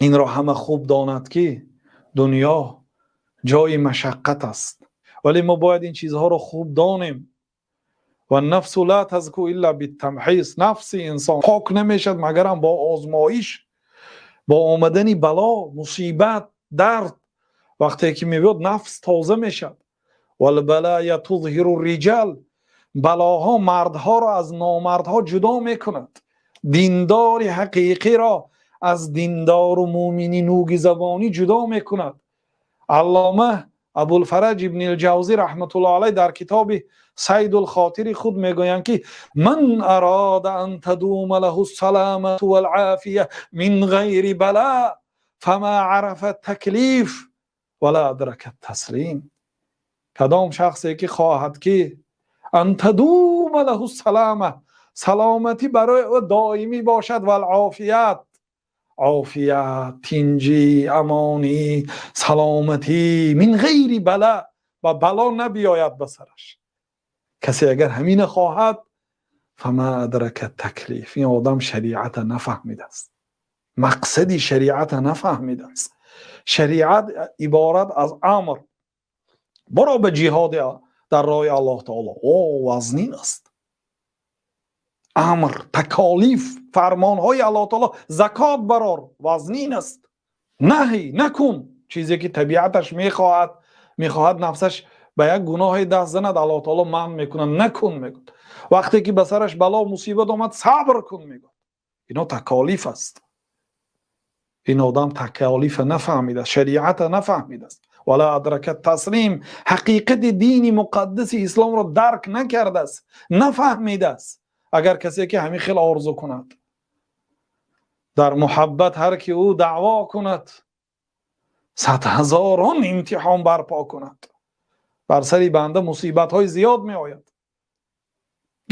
Инро ҳама хуб донад, ки дунё ҷои машаққат аст, вале мо бояд ин чизҳоро хуб донем. وَالنَّفْسُ لَا تَزْكُو إِلَّا بِالتَّمْحِيصِ. Нафси инсон пок намешавад, магар бо озмоиш, бо омадани бало, мусибат, дард. Вақте ки меояд, нафс тоза мешавад. وَالْبَلَايَا تُظْهِرُ الرِّجَالَ. Балоҳо мардҳоро аз номардҳо ҷудо мекунад, диндори ҳақиқиро аз диндор ва мӯъмини нӯги забонӣ ҷудо мекунад. Аллома Абулфараҷ Ибни Ҷавзӣ раҳматуллоҳи алайҳ дар китоби Сайдул Хотир худ мегӯянд, ки من أراد أن تدوم له السلامة والعافية من غير بلاء فما عرف التكليف ولا أدرك التسليم. Кадом шахсе ки хоҳад, ки أن تدوم له السلامة, саломатӣ барои ӯ доимӣ бошад, والعافية, офият, тинҷӣ, амонӣ, саломатӣ, من غير بلاء, ва бало набиёяд ба сараш, касе агар ҳамина хоҳад, فما أدرك التكليف, ин одам шариата нафаҳмидааст, мақсади шариата нафаҳмидааст. Шариат иборат аз амр боро ба ҷиҳоди дар роҳи Аллоҳ таоло, о вазнин аст. Амр, таколиф, фармонҳои Аллоҳ таоло, закот барор, вазнин аст. Наҳй, накун, чизе ки табиаташ мехоҳад, мехоҳад нафсаш ба як гуноҳе даст занад, Аллоҳ таоло манъ мекунад, накун мегӯяд. Вақте ки ба сараш бало, мусибат омад, сабр кун мегӯяд. Ино таколиф аст. Ин одам таколифа нафаҳмидааст, шариата нафаҳмидааст. ولا أدرك التسليم, ҳақиқати дини муқаддаси исломро дарк накардааст, нафаҳмидааст. Агар касе ки ҳамин хел орзу кунад, дар муҳаббат ҳар ки ӯ даъво кунад, садҳазорон имтиҳон барпо кунад. Бар сари банда мусибатҳои зиёд меояд.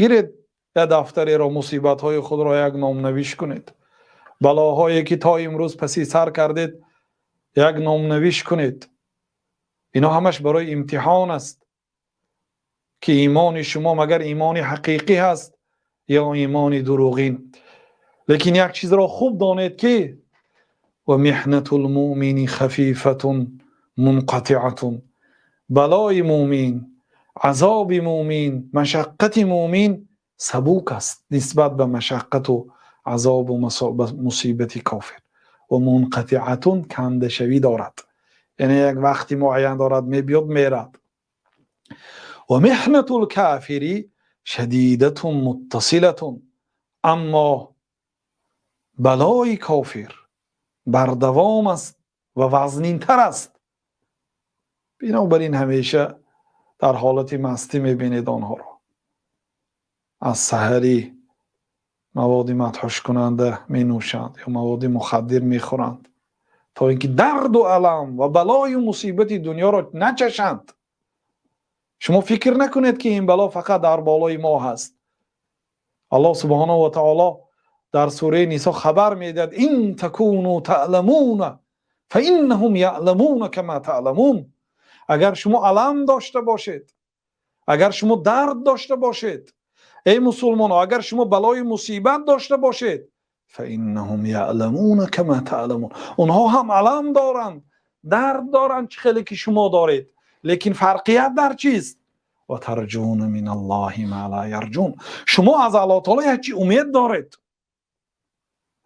Гиред як дафтареро, мусибатҳои худро як номнавиш кунед, балоҳое ки то имрӯз паси сар кардед, як номнавиш кунед. Ино ҳамаш барои имтиҳон аст, ки имони шумо магар имони ҳақиқӣ ҳаст ё имони дурӯғин. Лекин як чизро хуб донед, ки ومحنة المؤمن خفيفة منقطعة. Балои мӯмин, азоби мӯмин, машаққати мӯмин сабук аст нисбат ба машаққату азобу мусибати кофир. ومنقطعة, кандашавӣ дорад, яъне як вақти муайян дорад, мебиёд, мерад. ومحنة الكافر شديدة متصلة. Аммо балои кофир бардавом аст ва вазнинтар аст. Бинобар ин ҳамеша дар ҳолати мастӣ мебинед онҳоро, аз саҳарӣ маводи мадҳушкунанда менӯшанд ё маводи мухаддир мехӯранд, то ин ки дарду алам ва балою мусибати дунёро начашанд. Шумо фикр накунед, ки ин бало фақат дар болои мо ҳаст. Аллоҳ субҳонаҳу ва таоло дар сураи Нисо хабар медиҳад: إن تكونوا تألمون فإنهم يألمون كما تألمون. Агар шумо алам дошта бошед, агар шумо дард дошта бошед, эй мусулмоно, агар шумо балои мусибат дошта бошед, فإنهم يألمون كما تألمون, онҳо ҳам алам доранд, дард доранд, чӣ хеле ки шумо доред. Лекин фарқият дар чист? وترجون من الله ما لا يرجون. Шумо аз Аллоҳ таоло як чи умед доред,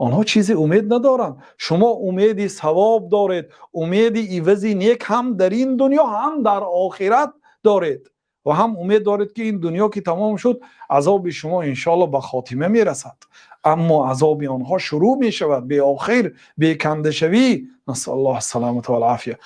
онҳо чизе умед надоранд. Шумо умеди савоб доред, умеди ивази нек ҳам дар ин дунё, ҳам дар охират доред ва ҳам умед доред, ки ин дунё ки тамом шуд, азоби шумо иншоалло ба хотима мерасад, аммо азоби онҳо шурӯъ мешавад беохир, бекандашавӣ. نسأل الله السلامة والعافية.